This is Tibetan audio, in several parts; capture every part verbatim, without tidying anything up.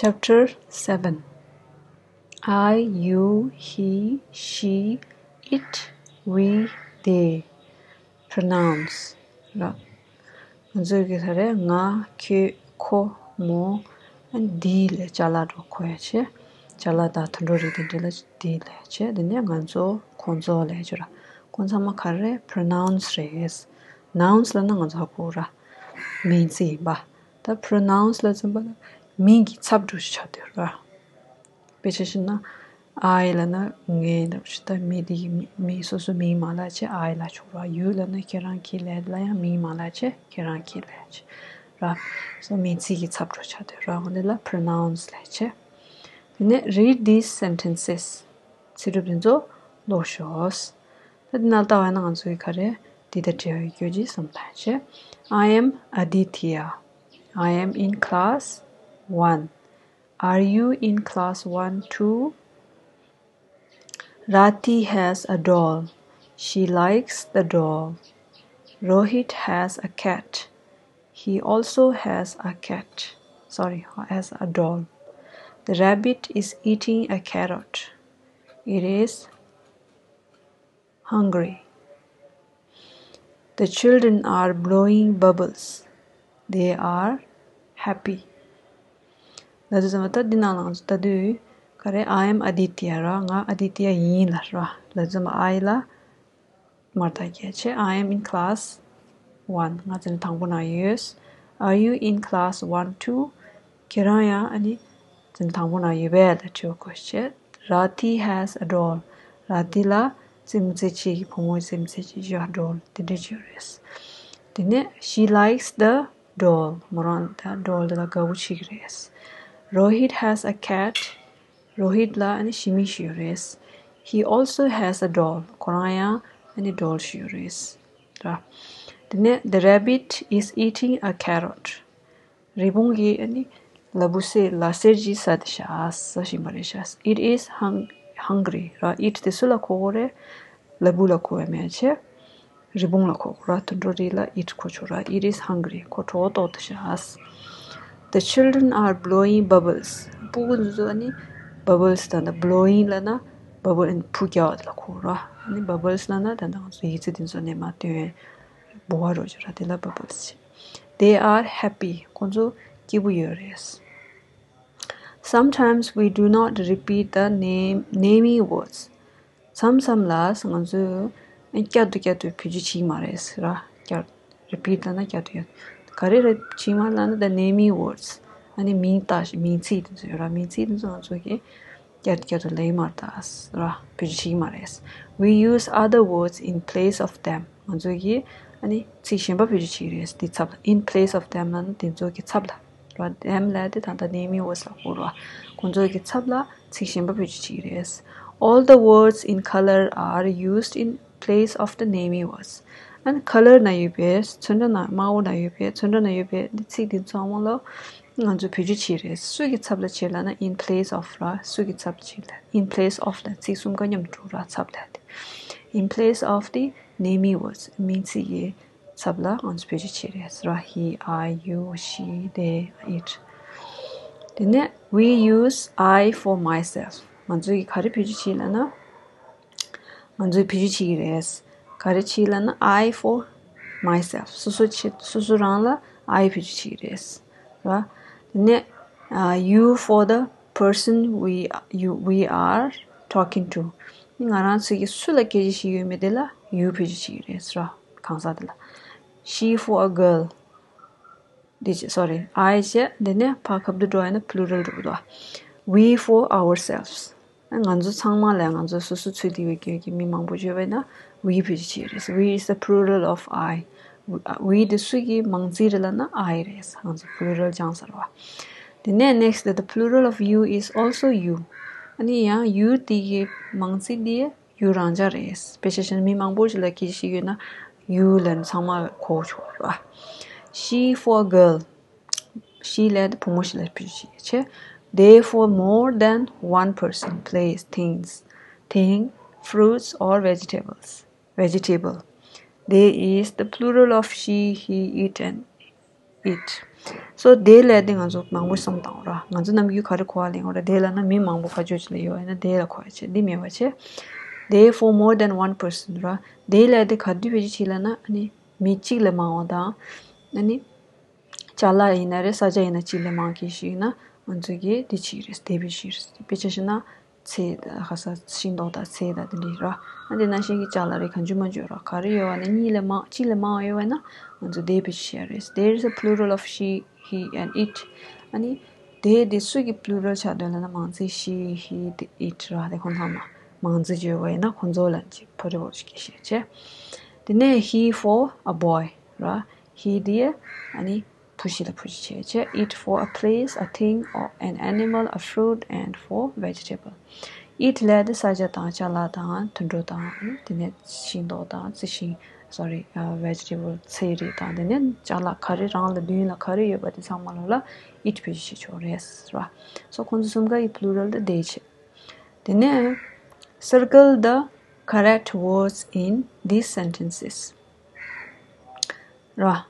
Chapter seven. I, you, he, she, it, we, they. Pronouns. ར། ང་ཚོས་ཀྱི་ད་རེས་ང་ཁྱོད་ཁོ་མོ་འདི་ལས་ཅ་ལག་འགྲོ་ཁོ་ཡ་ཆེ། ཅ་ལག་དང་དུད་འགྲོ་རིགས་དེ་འདྲ་ལ་འདི་ལས་ཆེ། དེ་ནས་ང་ཚོ་ཁོ་ཚོ་ལས་ཆེ་ར། ཁོ་ཚང་མ་ག་རེ་pronouns རེད། Nouns ལབ་ན་ང་ཚོ་ཧ་གོ་ར། མིང་ཚིག་ཡིན་པ། ད་pronouns ལ་ཚན་པ་ལ་མིང་གི་ཚབ་འགྲོ་ཆ་དེ་ར། དཔེ་ཆ་བཞག་ན། I ལབ་ན་ངའི་འདྲ་ཞིག་ད་མི་དེ་གི་མི་མི་སོ་སོའི་མིང་མ་ལབ་བྱས་I ལབ་ཆོག་ར། You ལབ་ན་ཁྱེད་རང་གི་ལབ་ལ་ཡང་མིང་མ་ལབ་བྱས་ཁྱེད་རང་གི་ལབ་བྱས་ར། སོ་མིང་ཚིག་གི་ཚབ་འགྲོ་ཆ་དེ་ར། འོ་འདི་ལ་pronouns ལབ་བྱས། དེ་ནས་read these sentences. ཚིག་གྲུབ་དེ་ཚོ་ཀློག་ཤོག་ད་འདི་ནང་ལྟ་བ་ཡིན་ན་ང་ཚོ་གི་ག་རེ་འདི་དང་འབྲེལ་བའི་སྐྱོ་ཅི་བསམ་ཐག་ཆོད། I am Aditya. I am in class one. Are you in class one too? Rati has a doll. She likes the doll. Rohit has a cat. He also has a cat. Sorry, has a doll. The rabbit is eating a carrot. It is hungry. The children are blowing bubbles. They are happy. ལབ་དུས་ཙམ་པ་ད་འདི་ནང་ལ་ང་ཚོ་ལྟ་དུས་ག་རེ། I am Aditya ར། ང་ཨ་དི་ཏི་ཡ་ཡིན་ལབ་ར། ལབ་དུས་ཙམ་པ་I ལ་མར་ད་རྒྱས་བྱས། I am in class one. ང་འཛིན་གྲྭ་དང་པོ་ནང་ཡོད། Are you in class one too? ཁྱེད་རང་ཡང་ཨ་ནི་འཛིན་གྲྭ་དང་པོ་ནང་ཡོད་པས་ལ་དྲི་བ་བཀོད་བྱས། Rati has a doll. ར་ཏི་ལ་རྩེད་མོ་རྩེ་བྱེད་ཀྱི་བུ་མོ་རྩེད་མོ་རྩེ་བྱེད་ཀྱི་ཡ་doll དེ་འདྲ་ཅིག་རེད། དེ་ནས་she likes the doll. མོ་རང་ད་doll དེ་ལ་དགའ་པོ་བྱེད་ཀྱི་རེད། Rohit has a cat. རོ་ཧིད་ལ་ཨ་ནི་ཞི་མི་ཞིག་ཡོད་རེད། He also has a doll. ཁོ་རང་ཡང་ཨ་ནི་doll ཞིག་ཡོད་རེད། ར། དེ་ནས་the rabbit is eating a carrot. རི་བོང་གིས་ཨ་ནི་ལ་འབུ་སེར་ལ་སེར་ཅིག་ཟ་དེ་ཤ་ཟ་བཞིན་པ་རེད་ཤག It is hung- hungry ར། It དེ་སུ་ལ་གོ་དགོས་རེད། ལ་འབུ་ལ་གོ་བ་མེད་ཆེ། རི་བོང་ལ་གོ་དགོས་ར། དུད་འགྲོ་རིགས་ལ་it གོ་ཆོག་ར། It is hungry. ཁོ་གྲོད་ཁོག་ལྟོགས་དེ་ཤག The children are blowing bubbles. སྤུ་གུ་འདི་ཚོ་ཨ་ནི་bubbles ད་ལྟ་blowing ལབ་ན་bubble ཨ་ནི་བུ་རྒྱག་པ་དེ་ལ་གོ་ར། ཨ་ནི་bubbles ལབ་ན་ད་ལྟ་ང་ཚོ་ཡིག་ཚད་འདི་ཚོ་ནས་མ་བཏོན་བུ་བ་རོ་ཅོ་ར་དེ་ལ་bubbles ཟེར། They are happy. ཁོང་ཚོ་སྐྱིད་པོ་ཡོད་རེད། Sometimes we do not repeat the name naming words. མཚམས་མཚམས་ལ་ང་ཚོས་བསྐྱར་དུ་བསྐྱར་དུ་བེད་སྤྱོད་བྱེད་ཀྱི་མ་རེད་ཟེར་ར། བསྐྱར་repeat ལབ་ན་བསྐྱར་དུ་བསྐྱར་དུ། ག་རེ་རེད་བྱེད་ཀྱི་མ་རེད་ལབ་ན་the naming words. ཨ་ནི་མིང་བཏགས་མིང་ཚིག་དེ་ཚོ་ཡོད་ར། མིང་ཚིག་དེ་ཚོ་ང་ཚོ་གིས་བསྐྱར་དུ་བསྐྱར་དུ་ལབ་ཀྱི་མ་རེད་ད་ཟེར་ར། བེད་སྤྱོད་བྱེད་ཀྱི་མ་རེད། We use other words in place of them. ང་ཚོ་གིས་ཨ་ནི་ཚིག་གཞན་པ་བེད་སྤྱོད་བྱེད་ཀྱི་རེད་འདི་ཚབ་ལ། In place of them ལབ་ན་དེ་ཚོ་གི་ཚབ་ལ་ར། them ལབ་དེ་ད་ལྟ་naming words ལ་གོ་ར། ཁོང་ཚོ་གི་ཚབ་ལ་ཚིག་གཞན་པ་བེད་སྤྱོད་བྱེད་ཀྱི་རེད། All the words in color are used in place of the naming words. ཨ་ནི་color ན་ཡོད་པའི་ཚོན་ཁྲ་ན་དམར་པོ་ན་ཡོད་པའི་ཚོན་ཁྲ་ན་ཡོད་པའི་འདི་ཚིག་འདི་ཚང་མ་ལ་ང་ཚོ་བེད་སྤྱོད་བྱེད་རེད། སུ་གི་ཚབ་ལ་བྱེད་ལབ་ན་in place of ར། སུ་གི་ཚབ་ལ་བྱེད་ལ་in place of ལ་ཚིག་གསུམ་ཀ་མཉམ་དུ་འགྲོ་ར་ཚབ་ལ་དེ། In place of the naming words མིང་ཚིག་གི་ཚབ་ལ་ང་ཚོ་བེད་སྤྱོད་བྱེད་རེད་ཟེར་བ། He, I, you, she, they, it. དེ་ནས་we use I for myself. ང་ཚོ་གི་ག་རེ་བེད་སྤྱོད་བྱེད་ལབ་ན། ང་ཚོས་བེད་སྤྱོད་བྱེད་ཀྱི་རེད། ག་རེ་བྱེད་ལབ་ན་I for myself. སོ་སོ་ཆེད་སོ་སོ་རང་ལ་I བེད་སྤྱོད་བྱེད་ཀྱི་རེད། ར། དེ་ནས་ཨ། you for the person we you we are talking to. ང་རང་ཚོ་གིས་སུ་ལ་སྐད་ཆ་བཤད་ཡོད་མེད་དེ་ལ་you བེད་སྤྱོད་བྱེད་ཀྱི་རེད་ར། གང་ཟག་དེ་ལ། She for a girl. འདི་བྱས། sorry, I བྱས། འདི་ནས་ཕར་ཁ་བསྡུ་འགྲོ་ཡ་ན་plural འགྲོ་གི་འདུག We for ourselves. ང་ཚོ་ཚང་མ་ལ་ང་ཚོ་སོ་སོ་ཚུད་དེ་ཡོད་ཀྱི་མི་མང་པོ་བརྗོད་པ་ཡིན་ན་we བེད་སྤྱོད་བྱེད་ཀྱི་རེད། We is the plural of I. We དེ་སུ་གི་མང་ཚིག་རེད་ལབ་ན་I རེད། ང་ཚོ་plural སྦྱངས་ཚར་བ། དེ་ནས་next the plural of you is also you. ཨ་ནི་ཡང་you དེ་གི་མང་ཚིག་དེ་you རང་འཇགས་རེད། དཔེ་ཆ་བཞག་ན་མི་མང་པོ་ཞིག་ལ་སྐད་ཆ་བཤད་ཡོད་ན་you ལབ་ན་ཚང་མ་གོ་ཆོག་ར། She for a girl. She ལབ་དེ་བུ་མོ་ཞིག་ལ་བེད་སྤྱོད་བྱེད་ཀྱི་རེད། They for more than one person, place, things, thing, fruits or vegetables. Vegetable. They is the plural of she, he, it and it. So they ལབ་དེ་ང་ཚོ་མང་པོ་བསམ་བཏང་ར། ང་ཚོ་ནམ་རྒྱུན་ག་རེ་གོ་བ་ལེན་འོ་ར། they ལབ་ན་མི་མང་པོ་ག་ཚོད་ཅིག་ལ་ཡོད་ཡིན་ན་they ལ་གོ་བ་བྱེད། འདི་མེད་པ་བྱེད། They for more than one person ར། they ལབ་དེ་ག་དུས་བེད་སྤྱོད་བྱེད་ལབ་ན། ཨ་ནི་མི་གཅིག་ལས་མང་བ་དང་། ཨ་ནི་ཅ་ལག་ཡིན་ན་རེད། ས་ཆ་ཡིན་ན་གཅིག་ལས་མང་གི་ཞིག་ཡིན་ན་ང་ཚོ་གིས་འདི་བྱེད་ཀྱི་རེད། they བེད་སྤྱོད་བྱེད་ཀྱི་རེད། དཔེ་ཆ་བཞག་ན། ཚེ་དང་ཁ་ས་ཤིང་ཏོག་དང་ཚེ་དང་དེ་འདྲ་ར། ཨ་དེ་ནང་བཞིན་གྱི་ཅ་ལག་རེད། གང་བྱུང་མང་བྱུང་ར། ག་རེ་ཡོད་པ་ན་གཉིས་ལས་མང་གཅིག་ལས་མང་ཡོད་པ་ན་ང་ཚོ་they བེད་སྤྱོད་བྱེད་ཡ་རེད། There is a plural of she, he and it. ཨ་ནི་they དེ་སུ་གི་plural ཆགས་འདུག་ལབ་ན་མང་ཚིག she, he, it ར། དེ་ཁོང་ཚང་མ་མང་ཚིག་བརྗོད་པ་ཡིན་ན་ཁོང་ཚོ་ལ་ཅིག་ཕོ་རེ་བོར་ཅིག་སྐད་བཤད་བྱས། དེ་ནས་he for a boy ར། he དེ་ཨ་ནི་བུ་ཞིག་ལ་བུ་ཞིག་བྱས་བྱས། It for a place, a thing, or an animal, a fruit, and for vegetable. It ལབ་དེ་ས་ཆ་དང་ཅ་ལག་དང་དུད་འགྲོ་དང་དེ་ནས་ཤིང་ཏོག་དང་རྩི་ཤིང་། སོ་རི། ཨ། vegetable ཚལ་རིགས་དང་དེ་ནས་ཅ་ལག་ག་རེ་རང་ལ་མདུན་ལ་ག་རེ་ཡོད་པ་དེ་ཚང་མ་ལོ་ལ་it བེད་སྤྱོད་བྱེད་ཆོག་རེད་ར། So ཁོང་ཚོ་གསུམ་ཀ་ཡི་plural དེ་they བྱེད། དེ་ནས་circle the correct words in these sentences. ར།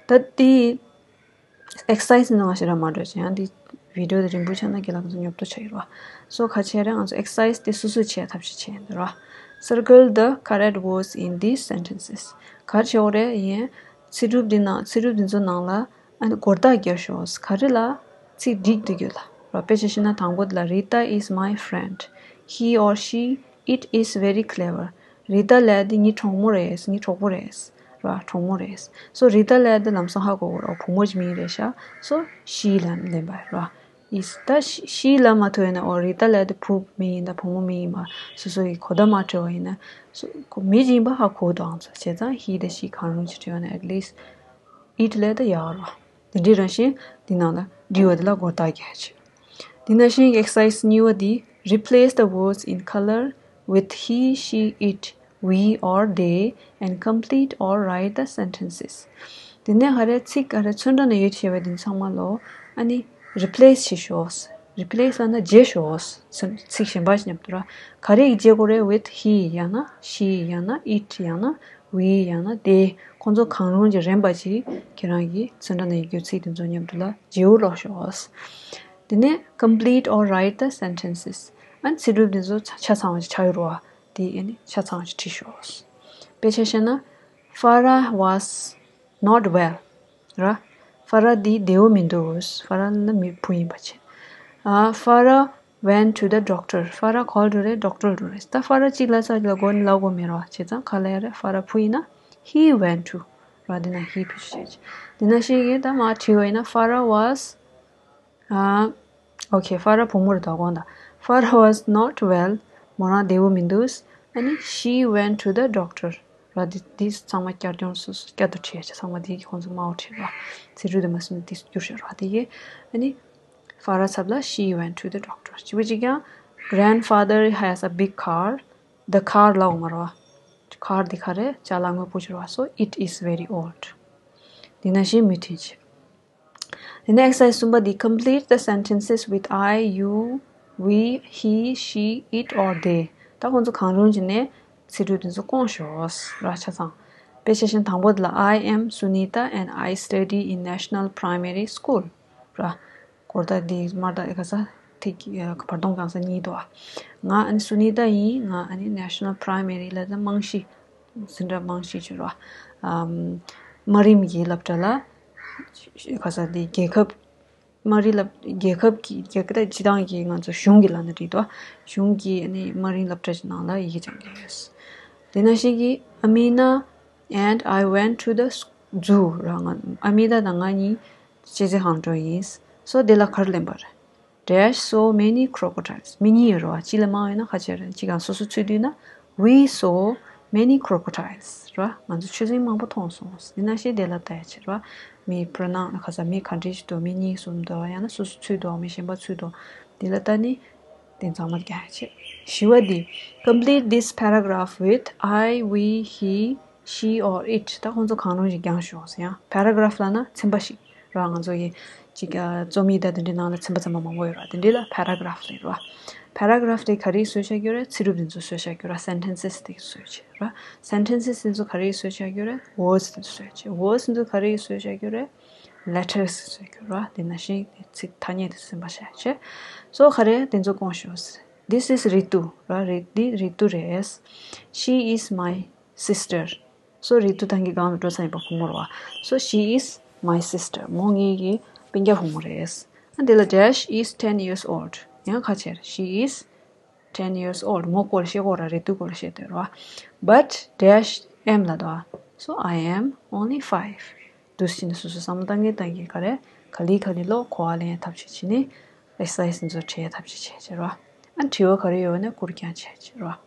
ད་དེ་exercise ནང་ཞེ་དྲག་མ་འགྲོ་ཅིང་། ཡང་འདི་video དེ་རིང་པོ་ཆགས་ན་རྒན་ལགས་ཚོ་ཉོབ་ཏོ་ཆགས་ཡོད་ར། So ག་བྱེད་རེད། ང་ཚོ་exercise དེ་སོ་སོས་བྱེད་ཐབས་ཤེས་བྱེད་འདི་ར། Circle the correct words in these sentences. ག་རེ་བྱེད་དགོས་རེད། ཡིན་ཚིག་གྲུབ་འདི་ནང་ཚིག་གྲུབ་འདི་ཚོ་ནང་ལ་ཨ་ནི་སྒོར་རྟགས་རྒྱག་ཤོག་ག་རེ་ལ། ཚིག་སྒྲིག་འདི་རྒྱུ་ལ་ར། དཔེ་ཆ་བཞག་ན་དང་པོ་དེ་ལ། Rita is my friend. He or she, it is very clever. རི་ཏཱ་ལབ་དེ་ངའི་གྲོགས་མོ་རེད། ངའི་གྲོགས་པོ་རེད་ར། གྲོགས་མོ་རེད། So རི་ཏཱ་ལབ་དེ་ལམ་སང་ཧ་གོ་གོ་ར། བུ་མོ་ཅིག་མིང་རེད་ཤག So she ལབ་ལེན་པ་ར། is ད་she ལབ་མ་ཐུབ་ཡོད་ན། འོ་རི་ཏཱ་ལབ་དེ་བུ་མིང་ཡིན་ད་བུ་མོ་མིང་ཡིན་པ་སོ་སོ་ཡི་གོ་བརྡ་མ་འཕྲོད་པ་ཡིན་ན། So ཁོ་མི་ཅིག་ཡིན་པ་ཧ་གོ་འདུག་ཨང་། བྱས་ཙང་he དང་she གང་རུང་ཅིག་བྲིས་ཡོད་ན་at least it ལབ་དེ་ཡག་ར། དེ་འདྲའི་རང་བཞིན་འདི་ནང་ལ་འབྲི་བ་དེ་ལ་སྒོར་རྟགས་རྒྱག་བྱེད། དེ་ནང་བཞིན་exercise གཉིས་པ་འདི། Replace the words in color with he, she, it, we or they and complete or write the sentences. དེ་ནས་ག་རེ་ཚིག་ག་རེ་ཚོན་ཁྲ་ནང་ཡོད་བྱས་པ་དེ་ཚང་མ་ལོ་ཨ་ནི་replace བྱེད་ཤོག replace ལབ་ན་བརྗེ་ཤོག་ཚིག་གཞན་པ་ཞིག་མཉམ་དུ་ར། ག་རེ་ཡིས་བརྗེ་དགོས་རེད། with he ཡང་ན་she ཡང་ན་it ཡང་ན་we ཡང་ན་they ཁོང་ཚོ་གང་རུང་གི་རན་པ་ཅིག་ཁྱེད་རང་གིས་ཚོན་ཁྲ་ནང་ཡོད་རྒྱུ་ཚིག་དེ་ཚོ་མཉམ་དུ་ལ་བརྗེ་པོ་ཀློག་ཤོག་དེ་ནས་complete or write the sentences. ཨ་ནི་ཚིག་གྲུབ་འདི་ཚོ་ཆ་ཚང་བ་ཞིག་ཆགས་ཡོད་རེད་བ། དེ་ཨ་ནི་ཆ་ཚང་བ་ཞིག་བྲིས་ཤོག་དཔེ་ཆ་བཤད་ན། Farah was not well ར། ཧྥ་ར་འདི་བདེ་པོ་མི་འདུག་ཧྥ་ར་ནི་མི་བུ་ཡིན་པ་བྱས། ཨ། Farah went to the doctor. ཧྥ་ར་ག་པར་འགྲོ་རེད། ཌོག་ཊར་འགྲོ་རེད། ད་ཧྥ་ར་གཅིག་ལ་ས་ལ་སྒོ་ནས་ལབ་དགོས་མེད་ར། བྱས་ཙང་ག་ལ་ཡ་རེད། ཧྥ་ར་བུ་ཡིན་ན་he went to ར། འདི་ན་he བེད་སྤྱོད་བྱེད། འདི་ན་ཤེས་ཀྱི་ད་མ་བྲིས་པ་ཡིན་ན། Farah was ཨ། okay, ཧྥ་ར་བུ་མོ་རེད་ད་དགོངས་དག Farah was not well. མོ་རང་བདེ་པོ་མི་འདུག་ཨ་ནི་she went to the doctor ར། འདི་འདི་ཚང་མ་བསྐྱར་སྦྱོང་སོ་སོ་བསྐྱར་དུ་བྲིས་བྱས། ཚང་མ་འདི་ཁོང་ཚོ་མའོ་བྲིས་ར། ཚིག་གྲུབ་དེ་མ་སོང་ན་འདི་བསྒྱུར་བྱས་ར། དེ་གི་ཨ་ནི་ཧྥ་ར་ཚབ་ལ་she went to the doctor བྱས་པ་ཅིག་ཀྱང་། Grandfather has a big car. The car ལབ་འོང་མ་ར། car འདི་ག་རེ་ཅ་ལག་དངོས་པོ་ཅིག་ར། So it is very old. འདི་ན་བཞིན་མི་དྲིན་ཆེ། དེ་ནས་exercise གསུམ་པ་འདི། Complete the sentences with I, you, we, he, she, it or they. ད་ཁོང་ཚོ་གང་རུང་བྱས་ནས་ཚིག་གྲུབ་དེ་ཚོ་སྐོང་ཤོག་ར། ཆ་ཚང་། དཔེ་ཆ་བཞག་ན་དང་པོ་དེ་ལ། I am Sunita and I study in National Primary School ར། སྒོར་རྟགས་འདི་དམར་རྟགས་ག་ས་ཐིག་བར་སྟོང་གང་ས་གཉིས་འདུག་ང་ཨ་ནི་སུ་ནི་ཏཱ་ཡིན། ང་ཨ་ནི་National Primary ལ་ད་རྨང་གཞི། འཛིན་གྲྭ་རྨང་གཞི་བྱས་ར། ཨམ། དམའ་རིམ་གྱི་སློབ་གྲྭ་ལ་ག་ས་འདི་རྒྱལ་ཁབ། དམའ་རིམ་སློབ། རྒྱལ་ཁབ་ཀྱི་རྒྱལ་ཁབ་སྤྱི་བཏང་གི་ང་ཚོ་གཞུང་གི་ལབ་ན་འགྲིག་འདུག་གཞུང་གི་ཨ་ནི་དམའ་རིམ་སློབ་གྲྭ་ཅིག་ནང་ལ་ཡི་གེ་སྦྱང་གི་ཡོད། དེ་ནང་བཞིན་གྱི་Amina and I went to the zoo ར། ང་ཨ་མི་ཏཱ་དང་ང་གཉིས་ཅི་ཟེ་ཁང་འགྲོ་ཡིན། So དེ་ལ་ག་རེ་ལེན་པ་རེད། Dash so many crocodiles. མི་གཉིས་ཡོད་རེད་བ། གཅིག་ལས་མང་ཡོད་ན་ཁ་ཆེ་རེད། གཅིག་གང་སོ་སོ་ཚུད་དུས་ན། We saw many crocodiles ར། ང་ཚོ་ཆུ་སྲིན་མང་པོ་མཐོང་སོང་། འདི་ན་ཤེས་དེ་ལ་ལྟ་ཡ་ཆེ་ར། མི་pronoun ག་ས་མི་ག་འདྲ་ཞིག་འདུག་མི་གཉིས་གསུམ་འདུག་ཡང་ན་སོ་སོ་ཚུད་འདུག་མི་གཞན་པ་ཚུད་འདུག་འདི་ལ་ལྟ་ནི། དེ་ཚང་མ་རྒྱག་ཡ་ཆེ། བཞི་བ་འདི། Complete this paragraph with I, we, he, she or it. ད་ཁོང་ཚོ་གང་རུང་ཞིག་རྒྱག་ཤོག་ཟེར་ཡང་། paragraph ལབ་ན་ཚན་པ་ཞིག་ར། ང་ཚོ་གི་ཅིག་རྩོམ་ཡིག་དང་དེ་འདྲའི་ནང་ལ་ཚན་པ་ཚན་པ་མང་པོ་ཡོད་ར། དེ་འདྲའི་ལ་paragraph ལབ་ར། paragraph དེ་ག་རེ་བཟོས་བཞག་རྒྱུ་རེད། ཚིག་གྲུབ་དེ་ཚོ་བཟོས་བཞག་རྒྱུ་ར། sentences དེ་བཟོས་བྱས་ར། sentences དེ་ཚོ་ག་རེ་བཟོས་བཞག་རྒྱུ་རེད། words དེ་ཚོ་བཟོས་བྱས། words དེ་ཚོ་ག་རེ་བཟོས་བཞག་རྒྱུ་རེད། letters ཟེར་གྱི་ར། དེ་ནང་བཞིན་ཚིག་ཐ་སྙད་དེ་ཚོ་སེམས་པ་ཤེས་བྱས། So ག་རེ་དེ་ཚོ་སྐོང་ཤོག This is Ritu ར། རེད། འདི་རི་ཏུ་རེད། She is my sister. So རི་ཏུ་ད་གིན་སྒང་ལ་འགྲོ་ས་ཡིན་པ་བུ་མོ་རེད་བ། So she is my sister. མོ་ངེད་ཀྱི་སྤུན་ཀྱག་བུ་མོ་རེད། ཨ་འདི་ལ་dash is ten years old. ཡང་ཁ་ཕྱིར། She is ten years old. མོ་སྐོར་བཤད་དགོས་ར། རི་ཏུ་སྐོར་བཤད་དེ་ར། But dash am ལ་དོ། So I am only five. འདུག་སེ་བྱས་ནས་སོ་སོ་བསམ་བློ་བཏང་གིན་བཏང་གིན་ག་རེ། ག་ལེ་ག་ལེ་ལོ་གོ་བ་ལེན་ཐབས་ཤེས་བྱས་ནས་exercise འདི་ཚོ་བྱེད་ཐབས་ཤེས་བྱས་བྱས་ར། ཨ་དྲི་བ་ག་རེ་ཡོད་ན་བསྐུར་རྐྱང་བྱས་བྱས་ར།